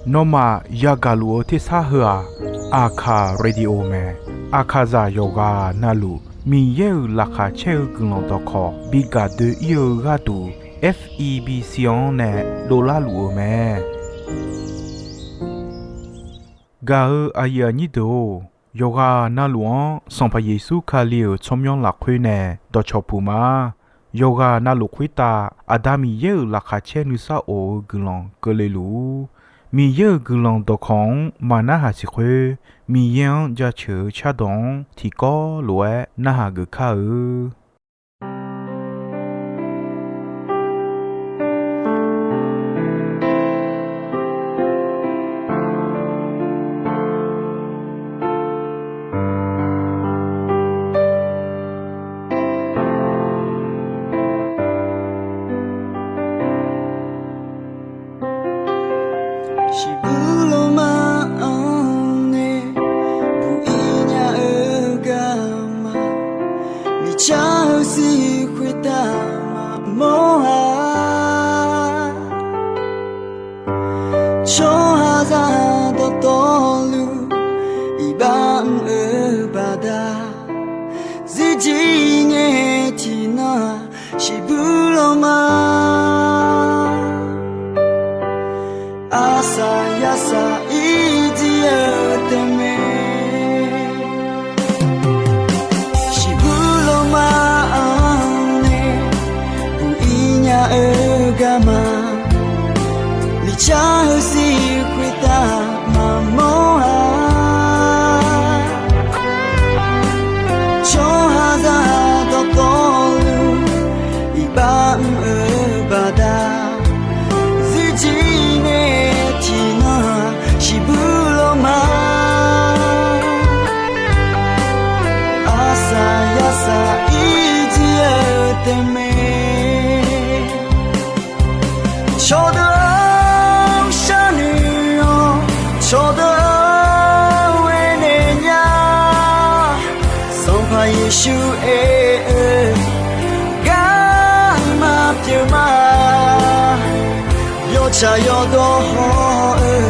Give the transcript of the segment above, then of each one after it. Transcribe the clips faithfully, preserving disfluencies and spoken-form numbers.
Nawmaf yagaq luf-eu tersar heu-aq, Aqkaq Radio mae. Aqkaqzaq yawqghaq navluf Miqyaer-euq laqkhaq caer-eu guiqlanq dawqkawq bi gaq doe-ir-eu gharduq, F E B C-anr nae dovlar luf-eu mae. Gaq-eu aqyuif aqnyir deuq-or, yawqghaq navluf-anr Sanqpaq Yeqsur Kali-euq tsawrmyanr lafkhoer nae dawqcawq puq ma. Yawqghaq navluf khoertav Aqda Miqyaer-euq laqkhaq caer nuisar of-eu guiqlanq keuvle luf-ur. Miqyaer-euq guiqlanq dawqkawq-anr maqnarhaq siq khoer, Miqyaer-anr jaceuq-eu cardawq-anr tiqkawv lof-aer narhaq geuf kar-eu. Shiqbuq lawma-anr nae buq-ir nya-eu garma, miqcar-eu sir khoertav maqmawr-a. Tsawrhaqzaq dawqtawvluf iqbax mr-eu baqda, zirjir ngae tiqnan-aq shiqbuq lawma. Arsaq yarsaq irjir-eu taef mae. Shiqbuq lawma-anr nae buq-ir nya-eu garma, miqcar-eu sir khoertav maqmawr-a. Tsawrhaqzaq dawqtawvluf iqbax mr-eu baqda, zirjir ngae tiqnan-aq shiqbuq lawma. Arsaq yarsaq irjir-eu taef mae. Cawqdeuq-anr sharnoeq-awr, cawqdeuq-anr aernaeq nya. Sanqpaq Yeqsur aer-eu garma pyeuf ma. Yawtsaq yawdawr haw-eu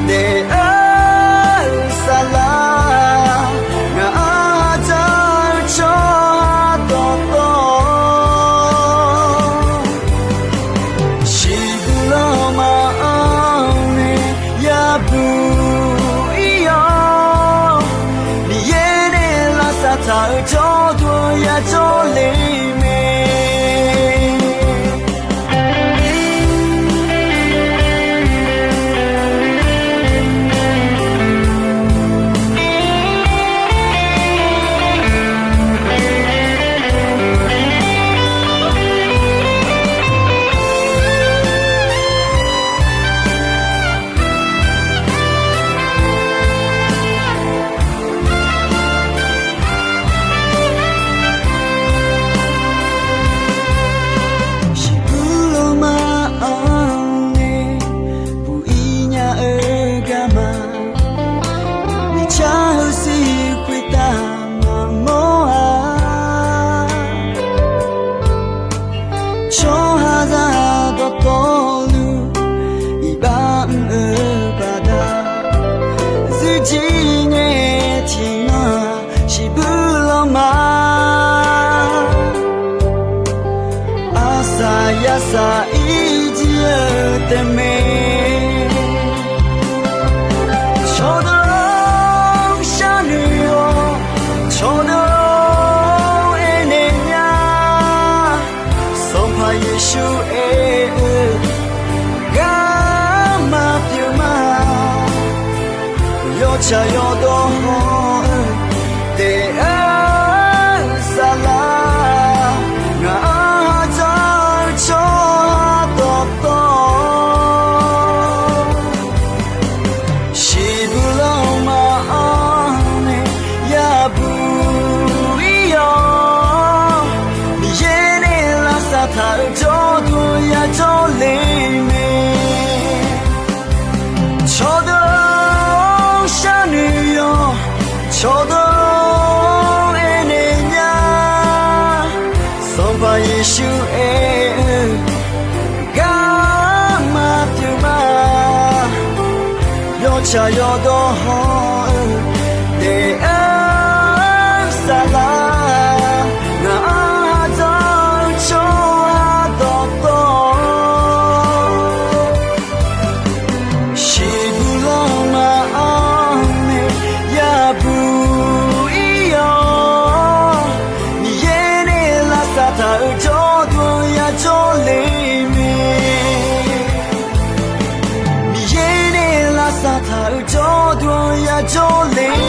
daef-eu saflar, ngaq-anr dzaq-eu tsawrhaq dawqtawv, shiqbuq lawma-anr nae yabuq ir-awr, Miqyaer nae lavsav taq-eu jawrduq yajawr le mae. Shiqbuq lawma-anr nae buq-ir nya-eu garma, miqcar-eu sir khoertav maqmawr-a. Tsawrhaqzaq dawqtawvluf iqbax mr-eu baqda, zirjir ngae tiqnan-aq shiqbuq lawma. Arsaq yarsaq irjir-eu taef mae. Cawqdeuq-anr sharnoeq-awr, cawqdeuq-anr aernaeq nya. Sanqpaq Yeqsur aer-eu garma pyeuf ma. Yawtsaq yawdawr haw-eu daef-eu saflar, ngaq-anr dzaq-eu tsawrhaq dawqtawv, shiqbuq lawma-anr nae yabuq ir-awr, Miqyaer nae lavsav taq-eu jawrduq yajawr le mae. Cawqdeuq-anr sharnoeq-awr, Tsaq yawdawr hawr-eu daef-aer saflar, ngaq-anr aqdzanq-eu tsawrhaq dawqtawv, shiqbuq lanma-anr nae yabuq ir-awr, Miqyaer nae lavsav taq-euq jawrduq yajawr le mae. Miqyaer nae lavsav taq-euq jawrduq yajawr le mae.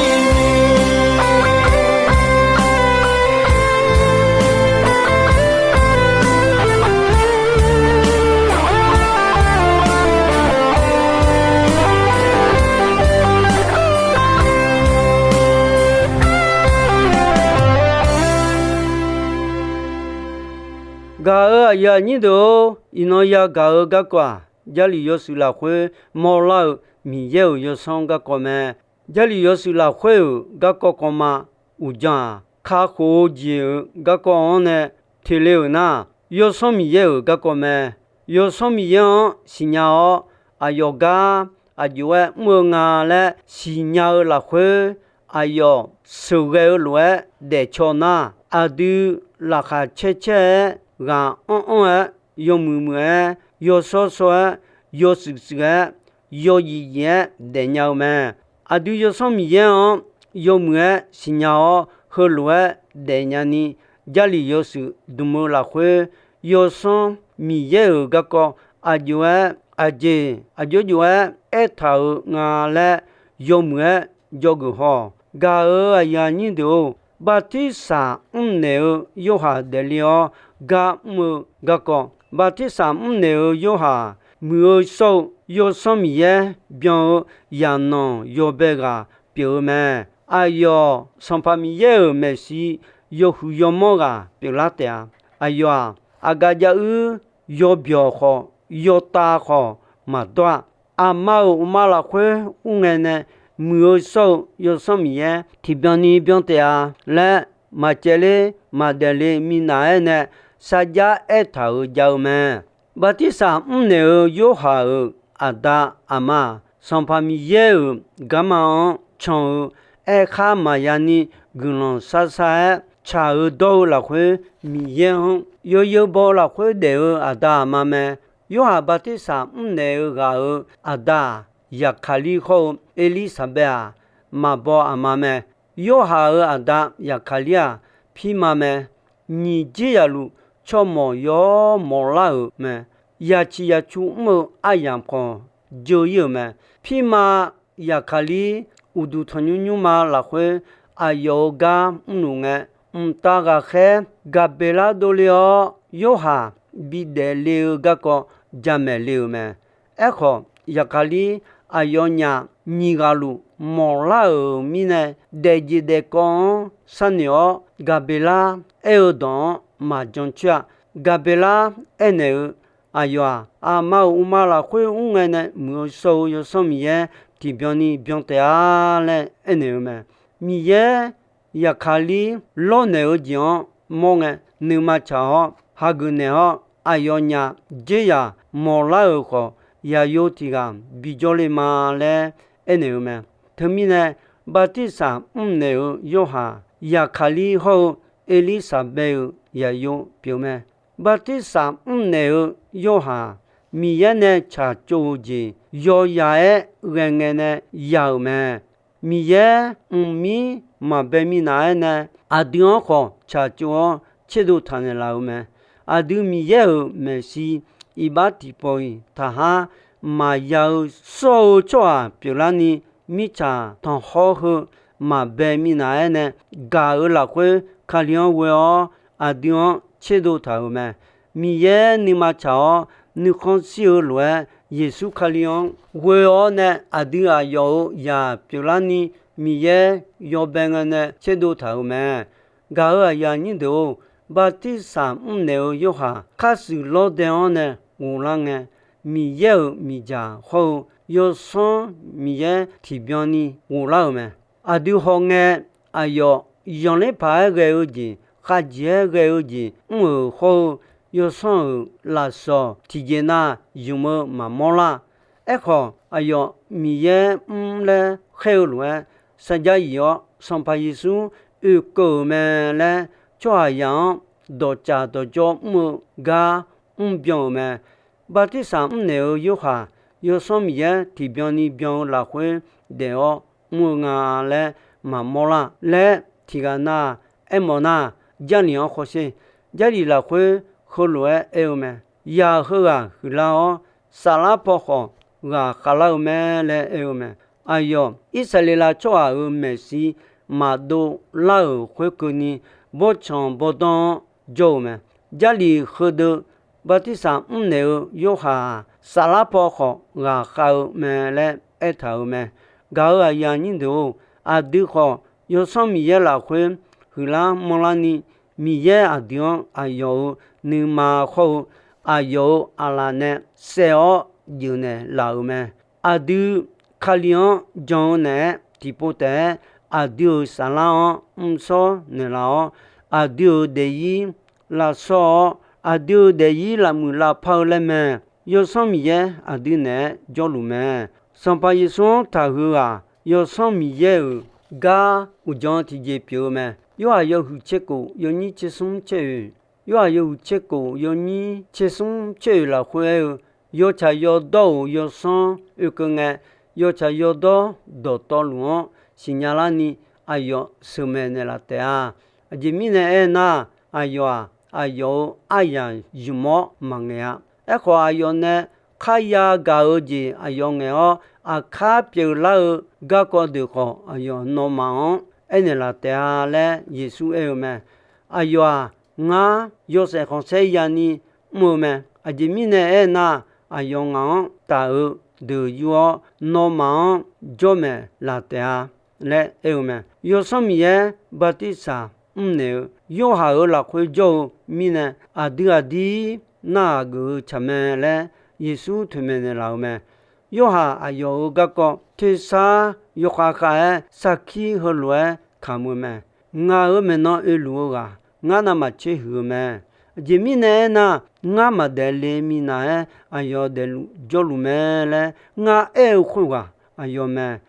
Gaq-euq aqyuif aqnyir deuq-or, iqnan yagaq-eu garkawv-aq, Jarlif yawshuif lafkhoer mawrlar-eu Miqyaer-euq yawsanr garkawv mae. Jarlif yawshuif lafkhoer-euq garkawv kawvma uqdzan-aq, kakhof-eu jeq-euq garkawv-anr nae teq le-euq nar, yawsanr Miqyaer-euq garkawv mae. Yawsanr Miqyaer-anr siqnya-awr, aqyawf gar aqjox-aer mr-eu nga laer siqnya-eu lafkhoer, aqyawf sheuqghae-eu lof-aer daefcaw nar, aqdui laqkhaq caer caer-aer, ghaq anr anr-aer, yawmuiq muiq-aer, yawshawr shawr-aer, yawshuif shuif-aer, yawzif zif-aer daefnya-eu mae. Aqdui yawsanr Miqyaer-anr yawmuiq-aer siqnya-awr, heulof-aer daefnya ni, Jarlif yawshuif dmq-eu lafkhoer, yawsanr Miqyaer-euq garkawv aqjox-aer aqjeq aqjox jof-aer aertaq-euq nga laer yawmuiq-aer dzawgeuf haw-awq. Gaq-euq aqyuif aqnyir deuq-or, bartirsaq mrnaeq-eu Yorhaq daefle-awr gar mr-eu garkawv. Bartirsaq mrnaeq-eu Yorhaq muiq-eu shawr-eu Yawsanr Miqyaer byan-eu zaqnanq yawbae ghaq pyeuf-eu mae. Aqyawf Sanqpaq Miqyaer-euq maeqshi yawhuiq yawmawr ghaq pyeuflar taef-a. Aqyawf-aq, aqgaf jav uir yawbyawq khawf, yawtav khawf maqdawr-a. Aqma-euq uqma lafkhoer ur ngae nae muiq-eu shawr-eu Yawsanr Miqyaer tiqbyan ni byan taef-a laer maqcaevler maqdaefle minav-aer nae sarjax aertaq-euq jav-eu mae. Bartirsaq mrnaeq-eu Yorhaq-euq aqda aqma-aq, Sanqpaq Miqyaer-euq garma-anr can-eu aerkhar maqya ni guiqlanq sar sar-aer tsaq-eu dawr-eu lafkhoer Miqyaer-anr yawzeu baw-eu lafkhoer daef-eu aqda aqma mae. Yorhaq bartirsaq mrnaeq-eu ghaq-euq aqda-aq, Yaqkaqlir hawr-eu Erlirsaqbaev-aq, maqbaw aqma mae. Yorhaq-euq aqda Yaqkaqlir-aq, pirma mae. Nyiq jir yaqluf tsawrmawq yawr mawqlar-euq mae. Yaciq yacu mr-eu aryamq khawf dzeur ir-euq mae. Pirma Yaqkaqlir uqduq tanqnymr nymrma lafkhoer aqyawf-euq gar mrluf ngae, mqtav ghaqkhaer Gaqbeqlar dovle-awr, Yorhaq bidaef le-eu garkawv jamaeq le-euq mae. Aerkhawf, Yaqkaqlir aqyawfnyaf nyiq ghaq luf mawqlar-euq mirnae, daefjeq daefkawv-anr sharnoeq-awr, Gaqbeqlar aer-eu dawq-anr maqjan coer-a. Gaqbeqlar aernaeq-eu, Aqyawf-aq, aqma-euq uqma lafkhoer mr ngae nae muiq-eu shawr-eu Yawsanr Miqyaer tiqbyan ni byan taef-a laer aernaeq-eu mae. Miqyaer Yaqkaqlir lawrnaeq-eu jeq-anr mawr ngae, nuima tsaq-awr hageuf naeq-awr, aqyawfnyaf dzerzaq mawqlar-euq khawf, yaqyo tiq ghaq bijawr le ma laer aernaeq-eu mae. Teumirnae, bartirsaq mrnaeq-eu Yorhaq, Yaqkaqlir hawr-eu Erlirsaqbaev-euq yaqyo pyeuf mae. Bartirsaq mrnaeq-eu Yorhaq, Miqyaer nae tsaqtsov-eu jeq yawyaq-aer ghae ngae nae ya-euq mae. Miqyaer mqmir maqbae minav-aer nae, aqdui-anr khawf tsaqtsov-awr tserdov taq naeqlaf-euq mae. Aqdui Miqyaer-euq maeqshi iqbax tiqpawf-iq taqhar maqya-eu shawr-eu tsawrhaq pyeuflarni, mirtsaq tanqkhawr heu maqbae minav-aer nae gaq-eu lafkhoer, Kali-anr ghoe-awr aqdui-anr tserdov taq-euq mae. Miqyaer nuima tsaq-awr nuikhanr shir-eu lof-aer, Yeqsur Kali-anr ghoe-awr nae aqdui aqyawf-euq zaq pyeuflarni, Miqyaer yawbae ngae nae tserdov taq-euq mae. Gaq-euq aqyuif aqnyir deuq-or, bartirsaq mrnaeq-eu Yorhaq khar shuif lawr dae-anr nae ghoflar ngae, Miqyaer-euq miqdzaq hawr-eu Yawsanr Miqyaer tiqbyan ni ghoflar-euq mae. Aqdui hawngae, aqyawf zanqler paq-aer ghae-eu jeq, khavjeq-aer ghae-eu jeq mr-euq hawr-eu, Yawsanr-euq lafsawq tiqjeq nav zmq-eu maqmawr lar. Aerkhawf, aqyawf Miqyaer mr laer khaer-eu lof-aer, sarjax yif-awr Sanqpaq Yeqsur oekeuv-euq mae laer, tsawrhaqzaq-anr dawqtsaf dawqjawr mr-eu gar mrbyan-euq mae. Bartirsaq mrnaeq-eu Yorhaq, Yawsanr Miqyaer tiqbyan ni byan-eu lafkhoer daef-awr mr-eu nga laer maqmawr lar laer, tiqghaq na aermawf nar, Jarlif-anr hawsher. Jarlif lafkhoer heulof-aer aer-eu mae. Yaq heughaq huiqlar-awr, saflar paw khawf ghaqkhav lar-eu mae laer aer-eu mae. Aqyawf Irsaqleqlav tsawrhaq-euq maeqshi maqdov lar-euq khoerkeuvni, bawrtsanq bawrdanr-anr jawr-eu mae. Jarlif heudeuq bartirsaq mrnaeq-eu Yorhaq-aq, saflar paw khawf ghaqkhav-eu mae laer aertaq-euq mae. Gaq-euq aqyuif aqnyir deuq-or, aqdui khawf Yawsanr Miqyaer lafkhoer huiqlar manrlar ni, Miqyaer aqdui-anr aqyawf-euq nuima hawr-eu aqyawf-euq aqlaf nae saef-awr jeufnaeq laf-euq mae. Aqdui Kali-anr jan-eu naeq-aer tiqpov taef-aer aqdui-euq saflar-anr mrshawr naeqlaf-awr, aqdui-euq daefzir lavshawr-awr, aqdui-euq daefzir lavmuiq lavpar-eu laer mae. Yawsanr Miqyaer aqdui naeq-aer jawrluf mae. Sanqpaq Yeqsur-anr taqhuiq-aq, Yawsanr Miqyaer-euq gar uqdzan tiqjeq pyeuf-eu mae. Yorhaq yawhuiq tser kof yawnyir tser smr tser oeq, Yorhaq yawhuiq tser kof yawnyir tser smr tser oeq lafkhoer aer-eu, yawtsaq yawdawr-euq yawsanr oekeuv ngae, yawtsaq yawdawr dawqtawvluf-anr siqnya larni aqyawf sheuqmaeq naeqlaf taef-a. Aqjeq mirnae aernar, aqyawf-aq, aqyawf-euq aryaq zmq-awr maqngaeq-a. Aerkhawf, aqyawf nae kharya gaq-eu jeq aqyawf ngaeq-awr, aqkar pyeuflar-eu garkawv deuq khawf, aqyawf nawmaf-anr aernaeq laf taef-a laer Yeqsur aer-eu mae. Aqyawf-aq, ngar yawshaef khanqsaer yani mr-eu mae. Aqjeq mirnae aernar, aqyawf ngaq-anr taf-eu deuq yur-awr, nawmaf-anr jawr maeq laf taef-a laer aer-eu mae. Yawsanr Miqyaer bartirsaq mrnaeq-eu Yorhaq-euq lafkhoer jawr-eu mirnae, aqdui aqdir narhaq geuf-eu tsaq mae laer Yeqsur toeqmaeq naeqlaf-eu mae. Yorhaq aqyawf-euq garkawv tersar yawkhav khav-aer sarkir heulof-aer kamq-eu mae. Ngaq-euq maeqnan oeluf-eu ghaq ngar navmaqtser huiq-eu mae. Aqjeq mirnae aernar, ngar maqdaef le minav-aer aqyawf daefluf jawrluf mae laer ngar aer-eu khoerghaq aqyawf mae.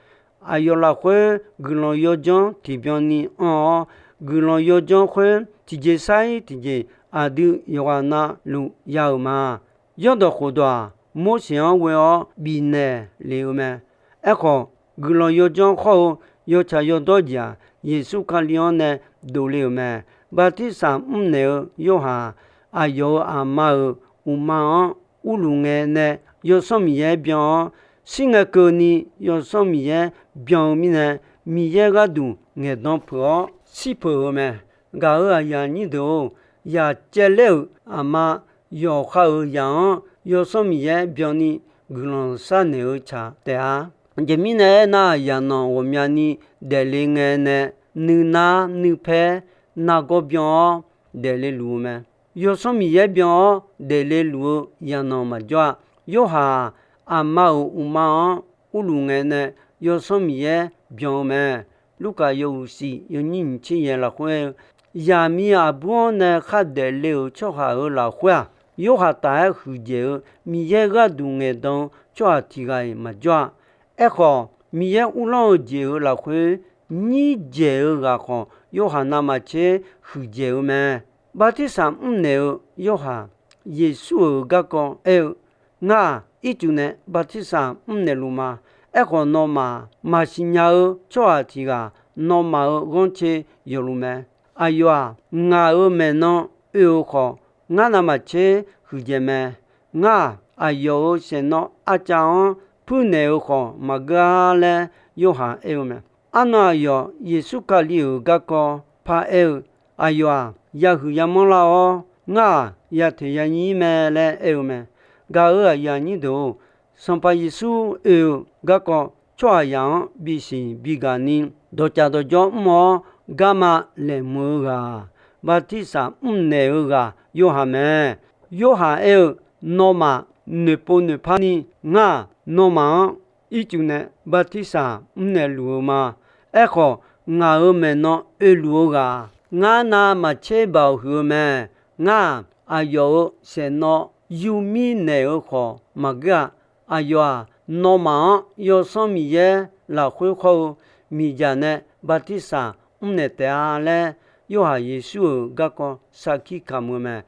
Aqyawf lafkhoer guiqlanq yawdzanr tiqbyan ni anr-awr, guiqlanq yawdzanr khoer tiqjeq sar-ir tiqjeq aqdui yawqghaq navluf ya-euq ma. Yawrdawq khofdawq-aq, Morseq-anr ghoe-awr bifnaeq lef-eu mae. Aerkhawf, guiqlanq yawdzanr khawr-eu yawtsaq yawdawr jeq-aq, Yeqsur Kali-anr nae dovle-euq mae. Bartirsaq mrnaeq-eu Yorhaq, aqyawf-euq aqma-euq uqma-anr urluf ngae nae Yawsanr Miqyaer byan-awr, shir ngae keuvni Yawsanr Miqyaer byan-eu mirnae, Miqyaer gharduq ngaeqdan peuq-awr shir peuq-eu mae. Gaq-euq aqyuif aqnyir deuq-or, yaq caevler-euq aqma yawqha-euq zaq-anr Yawsanr Miqyaer byanni guiqlanq sharnaeq-eu tsaq taef-a. Aqjeq mirnae aernar, zaqnanq ghawqmyani daefle ngae nae, nuinar nuipaer nargawr byan-awr daefle luf-eu mae. Yawsanr Miqyaer byan-awr daefle luf-eu zaqnanq maqjawr-a. Yorhaq-aq, aqma-euq uqma-anr urluf ngae nae Yawsanr Miqyaer byan-eu mae. Lurkaf yawhuiq shif yawnyir nyiq tser yaeq lafkhoer aer-eu, zaqmiq aqbur-anr nae khar daefle-euq tsawrhaq-euq lafkhoer-aq, Yorhaq taf-aer huiqdzaeq-eu Miqyaer gharduq ngaeqdan-eu tsawrhaq tiq ghaq-iq maqjawr-a. Aerkhawf, Miqyaer uvlanr-eu jeq-euq lafkhoer nyir dzaeq-eu ghaq khawf, Yorhaq navmaqtser huiqdzaeq-eu mae. Bartirsaq mrnaeq-eu Yorhaq, Yeqsur-euq garkawv aer-eu, Ngar-aq, ircuf nae bartirsaq mrnaeq luf ma. Aerkhawf, nawmaf maqsiq nya-eu tsawrhaq tiq ghaq nawmaf-euq ghanrcae yawfluf mae. Aqyawf-aq, ngaq-euq maeqnan oe-eu khawf, ngar navmaqtser huiqdzaeq mae. Ngar-aq, aqyawf-euq saeqnawv arcav-anr puirnaeq-eu khawf maqgeur-ar laer Yorhaq aer-eu mae. Arnan aqyawf Yeqsur Kali-euq garkawv paraer-eu, Aqyawf-aq, yahuiq yamanr lar-awr, ngar-aq, yateq yanyir mae laer aer-eu mae. Gaq-euq aqyuif aqnyir deuq-or, Sanqpaq Yeqsur oe-eu garkawv tsawrhaqzaq-anr bisiq bigaq ni, dawqcaf dawqjawr mr-awr garma laeqhmq-eu ghaq-aq, bartirsaq mrnaeq-eu ghaq Yorhaq mae. Yorhaq aer-eu, Nawmaf noeqpov noeqpar ni, ngar-aq, nawmaf-anr ircuf nae bartirsaq mrnaeq luf-eu ma. Aerkhawf, ngaq-euq maeqnan oeluf-eu ghaq-aq, ngar navmaqtser baoq huiq-eu mae. Ngar-aq, aqyawf-euq saeqnawv yur mirnaeq-eu khawf maqgeur-a. Aqyawf-aq, Nawmaf-anr Yawsanr Miqyaer lafkhoer khawr-eu miqdzaq nae bartirsaq mrnaeq taef-a laer, Yorhaq Yeqsur-euq garkawv sarkir kamq-eu mae.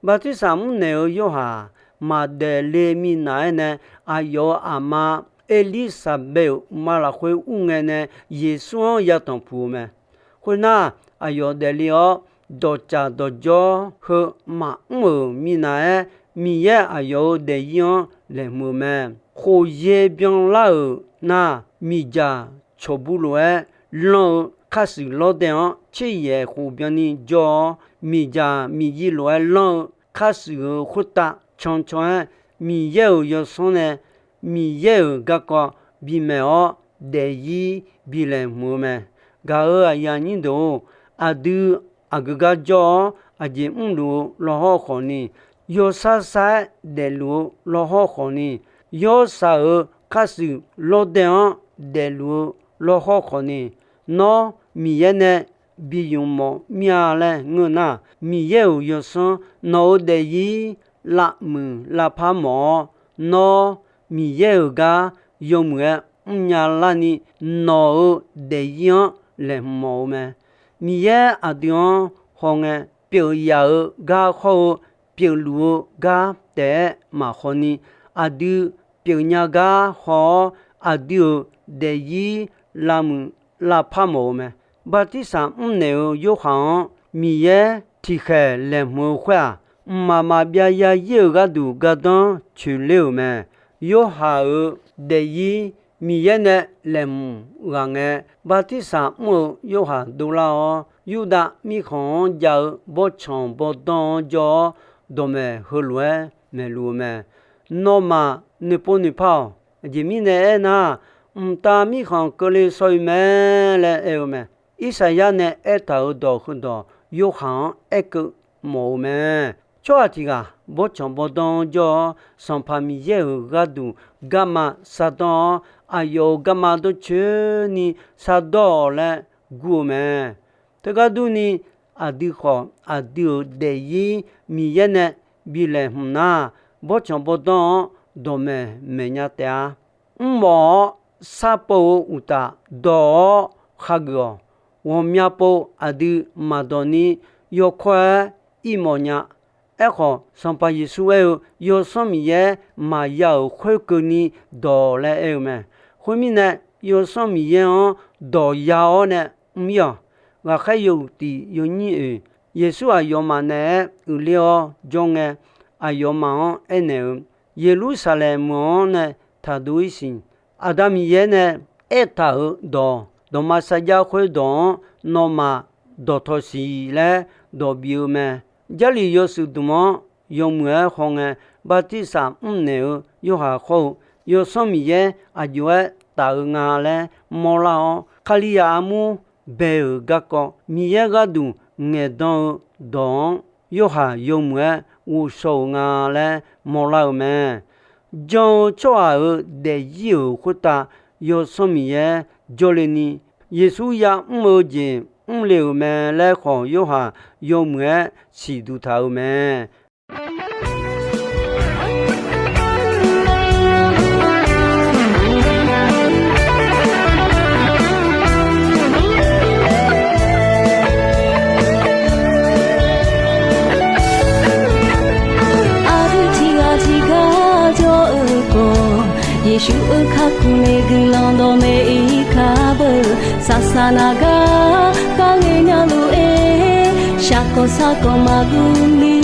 Bartirsaq mrnaeq-eu Yorhaq maqdaef le minav-aer nae, aqyawf-euq aqma Erlirsaqbaev-euq uqma lafkhoer ur ngae nae Yeqsur-anr yatanq puq-eu mae. Khoernar, aqyawf daefle-awr, dawqtsaf dawqjawr heu maqmr-euq minav-aer, Miqyaer aqyawf-euq daefzir-anr laeqhmq-eu mae. Khofyaer byanlar-euq nar, miqdzaq cawqbur lof-aer lanr-eu kharshuif lawrdaev-anr tser yaeq khof byanni jawr-awr, miqdzaq miqyir lof-aer lanr-eu kharshuif-euq khoertav cancan-aer, Miqyaer-euq Yawsanr nae Miqyaer-euq garkawv bimaeq-awr, daefzir bi laeqhmq-eu mae. Gaq-euq aqyuif aqnyir deuq-or, aqdui aqgeu gar jawr-awr aqjeq mrluf-eu lawhawr khawfni, yawsar sar-aer daefluf-eu lawhawr khawfni, yawrsaq-euq kharshuif lawrdaev-anr daefluf-eu lawhawr khawfni, nawr Miqyaer nae bi ymq mawf mir-a laer ngeur nar, Miqyaer-euq Yawsanr nawq-euq daefzir lavmuiq lavpar mawf-awr, nawr Miqyaer-euq gar yawmuiq-aer mrnya larni, nawq-euq daefzir-anr laeqhmq mawf-eu mae. Miqyaer aqdui-anr hawngae, pyeuf yaf-eu gar khawr-eu, pyeufluf-eu gar taef-aer maqhaw ni, aqdui pyeufnya gar haw-awr, aqdui-euq daefzir lavmuiq lavpar mawf-eu mae. Bartirsaq mrnaeq-eu Yorhaq-anr Miqyaer tiqkhaeq laeqhmq-eu khoer-aq, mqmaq maqbyav zarzir-euq gharduq gardanr coeqler-euq mae. Yorhaq-euq daefzir Miqyaer nae laeqhmq ghaq ngae, bartirsaq mr-eu Yorhaq dovlar-awr, Yurdav mirkhanq-anr jav-eu bawrtsanq bawrdanr-anr jawr-awr, dawqmaeq heulof-aer maeqluf-eu mae. Nawmaf noeqpov noeqpar-awq. Aqjeq mirnae aernar, mqtav mirkhanq keuvle shaw-iq mae laer aer-eu mae. Irsaqyar nae aertaq-euq dawq heudawq Yorhaq-anr aerkeuv mawf-eu mae. Tsawrhaq tiq ghaq bawrtsanq bawrdanr-anr jawr-awr, Sanqpaq Miqyaer-euq gharduq garma sardawr-awr, aqyawf-euq garma dawrcoeni sardawr-awq laer gur-eu mae. Teugar durni, aqdui khawf aqdui-euq daefzir Miqyaer nae bi laeqhmq nar, bawrtsanq bawrdanr-anr dawqmaeq maeqnya taef-a. Mrmawf-awr sharpov-eu uqtaf dawq-awr khageuf-awq. Ghawqmya pov aqdui maqdawq ni yawkawr-aer irmawf nya. Aerkhawf, Sanqpaq Yeqsur aer-eu, Yawsanr Miqyaer maqya-euq khoerkeuvni dawq laer aer-eu mae. Khoermirnae, Yawsanr Miqyaer-anr dawq ya-awr nae mr-ir-awq. Ghaqkhaer yawhuiq tiq yawnyir oeq, Yeqsur aqyawfmaf naeq-aer uiqler-awr jawr ngae, aqyawfmaf-anr aernaeq-eu, Yeqlursaqlaeq meuq-anr nae taqdov-ir siq. Aqda Miqyaer nae aertaq-euq dawq, dawqma sarjax khoerdawq-anr nawmaf dawqtawq siq laer dawq bif-eu mae. Jarlif yawshuif dmq-anr yawmuiq-aer hawngae, bartirsaq mrnaeq-eu Yorhaq khawr-eu, Yawsanr Miqyaer aqjox-aer taf-eu nga laer mawrlar-awr, Kalizaq armur bae-euq garkawv Miqyaer gharduq ngaeqdan-eu dawq-anr Yorhaq yawmuiq-aer ghovshaw-euq nga laer mawrlar-eu mae. Jan-eu tsawrhaq-euq daefzir-euq khoertav Yawsanr Miqyaer jawrle ni, Yeqsur ya'mr-eu jeq mrle-euq mae laer khawf, Yorhaq yawmuiq-aer siqduq taq-euq mae. Aqdui tiqghaq tiqgar jawr-eu khawf, Yeqsur-euq kakhof nae guiqlanq dawqmaeq-ir kar beu. Saqsaq naq gar kar ngae nya lof-aer, shaqkawq saqkawq maqguv ni.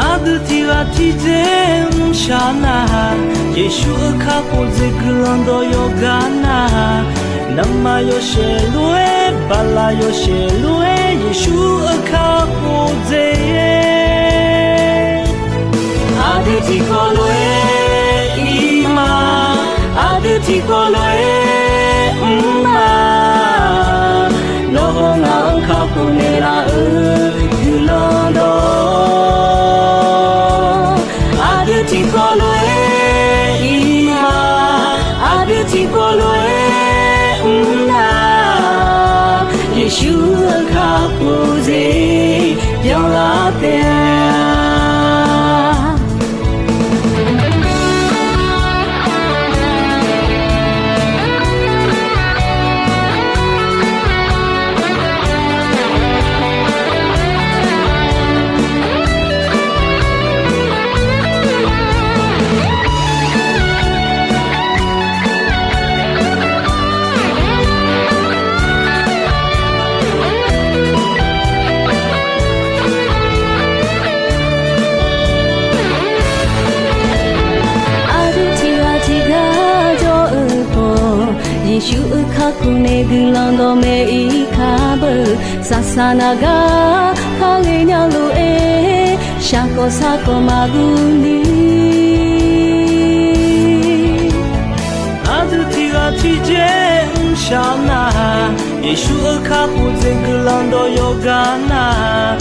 Aqdui tiqghaq tiqdzer mrshaq nar, Yeqsur-euq kakhof dzaeq guiqlanq dawq yawqgar nar, naqma yawshaef lof-aer, bala yawshaef lof-aer, Yeqsur-euq kakhof dzaeq. Aqdui tiqkawv lof-aer ir ma, aqdui tiqkawv lof-aer mr ma. Nawr-eu ngaq-anr kakhof naeqlaf-euq guiqlanq dawq, aqdui tiqkawv lof-aer ir ma, aqdui tiqkawv lof-aer mr na. Yeqsur-euq kakhof dzaeq byanlar taef-a. Yeqsur-euq kakhof nae guiqlanq dawqmaeq-ir kar beu, saqsaq naq gar kar ghaenya lof-aer, shaqkawq saqkawq maqguvni. Aqdui tiq ghaq tiq jeq mrshaq nar, Yeqsur-euq kakhof jeq guiqlanq dawq yawqgar nar,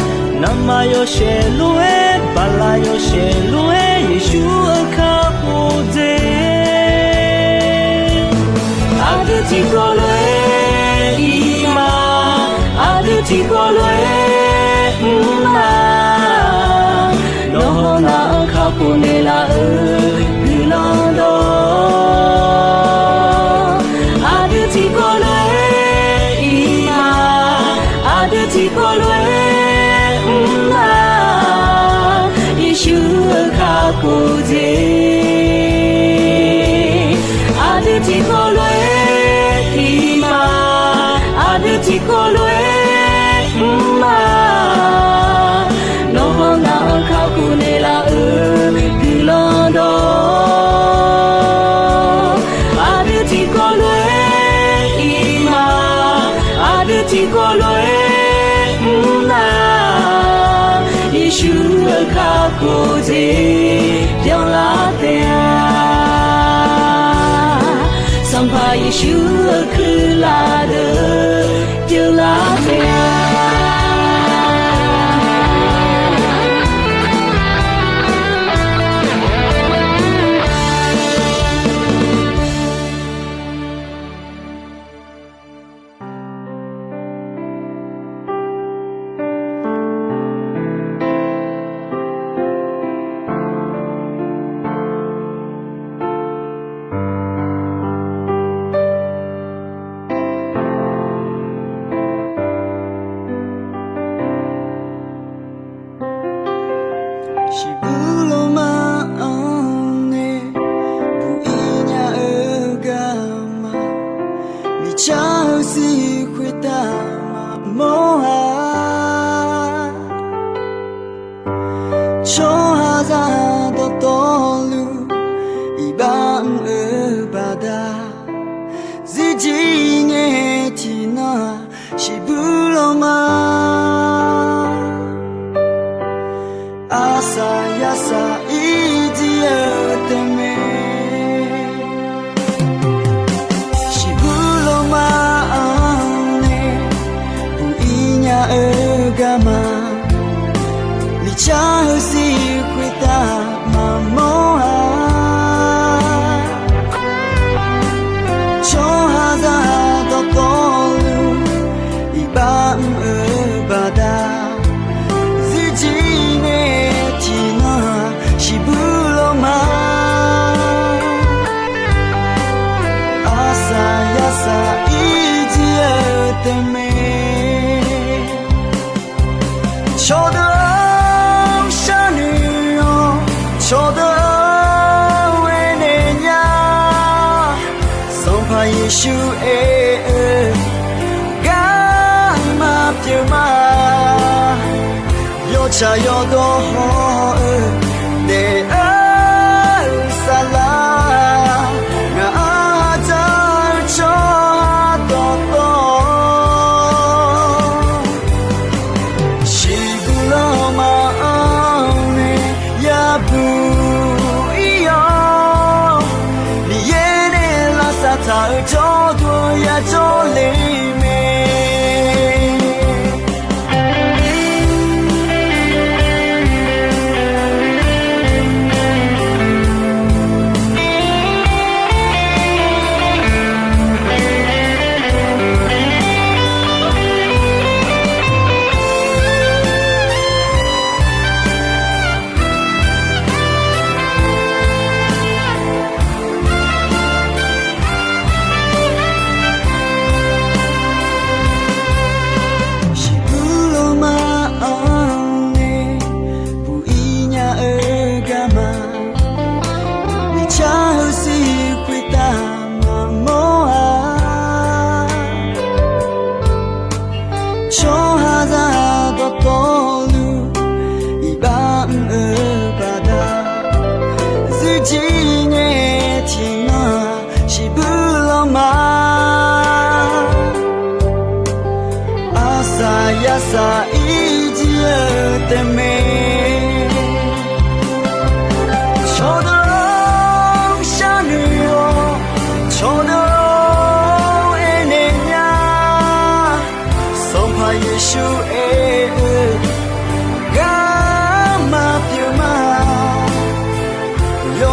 naqma yawshaef lof-aer, baqlaq yawshaef lof-aer, Yeqsur-euq kakhof jeq. Aqdui tiqkawv lof-aer ir ma, aqdui tiqkawv lof-aer mr ma. Nawr hawnar-anr kakhof naeqlaf-eu guiqlanq dawq. Aqdui tiqkawv lof-aer ir ma, aqdui tiqkawv lof-aer mr ma. Yeqsur-euq kakhof jeq. Aqdui tiqkawv lof-aer ir ma, aqdui tiqkawv lof-aer mr ma. Nawr hawnar-anr kakhof naeqlaf-eu guiqlanq dawq. Aqdui tiqkawv lof-aer ir ma, aqdui tiqkawv lof-aer mr ma. Yeqsur-euq kakhof jeq byanlar taef-a. Sanqpaq Yeqsur-euq kuirlaf deuq byanlar taef-a. Shiqbuir lawmar-anr nae buq-ir nya-eu garma, miqcar-eu sir khoertav maqmawr-a. Tsawrhaqzaq dawqtawvluf iqbax mr-eu baqda, zirjir ngae tiqnan-aq, shiqbuir lawmar arsaq yarsaq irjir-eu taef mae. Shiqbuir lawmar-anr nae buq-ir nya-eu garma, miqcar-eu sir khoertav maqmawr-a. Tsawrhaqzaq dawqtawvluf iqbax mr-eu baqda, zirjir ngae tiqnan-aq, shiqbuir lawmar arsaq yarsaq irjir-eu taef mae. Cawqdeuq-anr sharnoeq-awr, cawqdeuq-anr aernaeq nya. Sanqpaq Yeqsur aer-eu garma pyeuf ma. Yawtsaq yawdawr haw-eu daef-eu saflar, ngaq-anr dzar-eu tsawrhaq dawqtawv shiqbuir lawmar-anr nae yabuq-ir-awr, Miqyaer nae lavsav taq-euq jawrduq-anr yajawr le mae.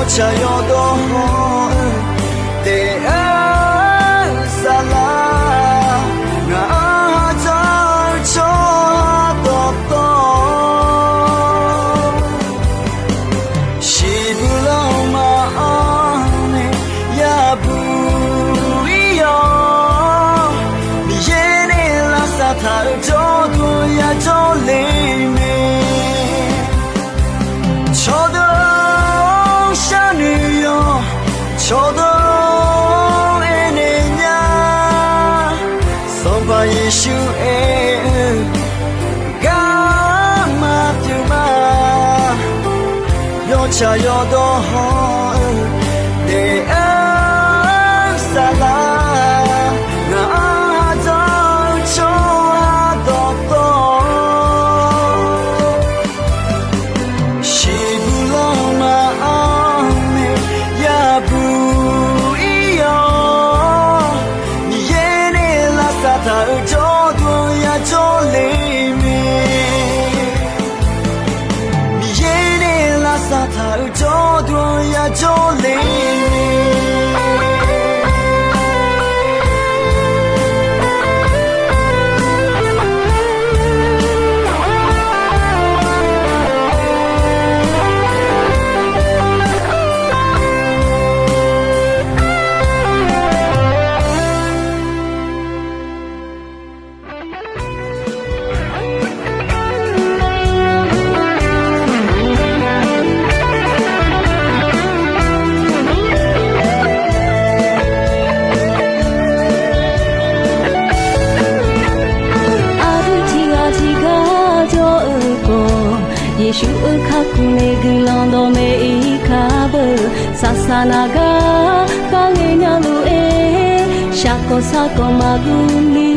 Tsaq yawdawr hawr-eu taef-aer saflar, ngaq-anr ha dzawr-eu tsawrhaq dawqtawv, shiqbuq lanma-anr nae yabuq ir-awr, Miqyaer nae lavsav taq-euq jawrduq yajawr le mae. Cawqdeuq-anr sharnoeq yawq, cawqdeuq-anr aernaeq nya, Sanqpaq Yeqsur aer-eu garma pyeuf ma. Yawtsaq yawdawr hawr-eu taef-aer saflar, ngaq-anr ha dzawr-eu tsawrhaq dawqtawv, shiqbuq lanma-anr nae yabuq ir-awr, Miqyaer nae lavsav taq-euq jawrduq yajawr le mae. Miqyaer nae lavsav taq-euq jawrduq yajawr le mae. Aqdui tiqghaq tiqgar jawr-eu khawf, Yeqsur-euq kakhof nae guiqlanq dawqmaeq ir kar beu. Saqsaq naq gar kharghae nya lof-aer, shaqkawq sarkawq maqguv ni.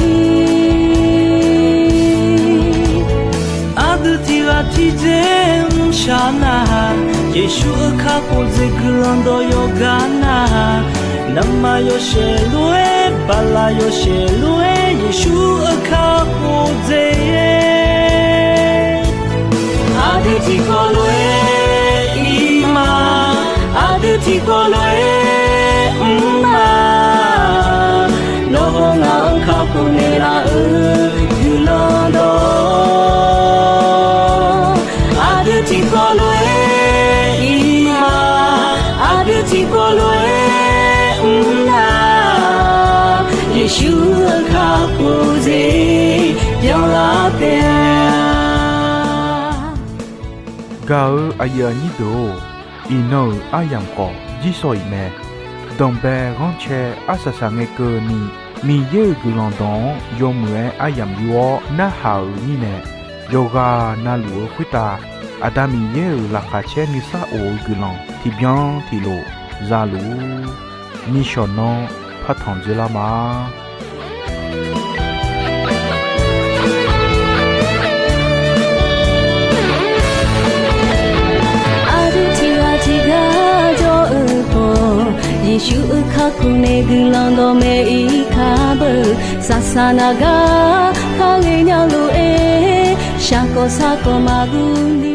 Aqdui tiqghaq tiqdzer mrshaq nar-aq, Yeqsur-euq kakhof dzaeq guiqlanq dawq yawqgar nar-aq, navmaqyawshaef lof-aer, baqlaq yawshaef lof-aer, Yeqsur-euq kakhof dzaeq-aer, aqdui tiqkawv lof-aer ir ma. Aqdui tiqkawv lof-aer mr ma. Nawr hawr ngaq-anr kakhof naeqlaf-euq guiqlanq dawq, aqdui tiqkawv lof-aer ir ma. Aqdui tiqkawv lof-aer mr na. Yeqsur-euq kakhof dzaeq byanlar taef-a. Gaq-eu aqyuif aqnyir deuq-or, iqnan-euq aryamq khawf jirsawq iq mae. Danqbae ghanrcae arsaq saq ngae keuvni, Miqyaer-euq guiqlanq dawq-anr yawmuiq-aer aryamq yur-awr narhaq-euq mirnae, yawqghaq navluf-eu khoertav Aqda Miqyaer-euq laqkhaq caer nuisar of-eu guiqlanq tiqbyan tiqlof za luf-ur. Nishawq nanr partanq dzoerlar ma. Aqdui tiqghaq tiqgar jawr-eu khawf, Yeqsur-euq kakhof nae guiqlanq dawqmaeq ir kar beu. Saqsaq naq gar kharghae nya lof-aer, shaqkawq sarkawq maqguv ni.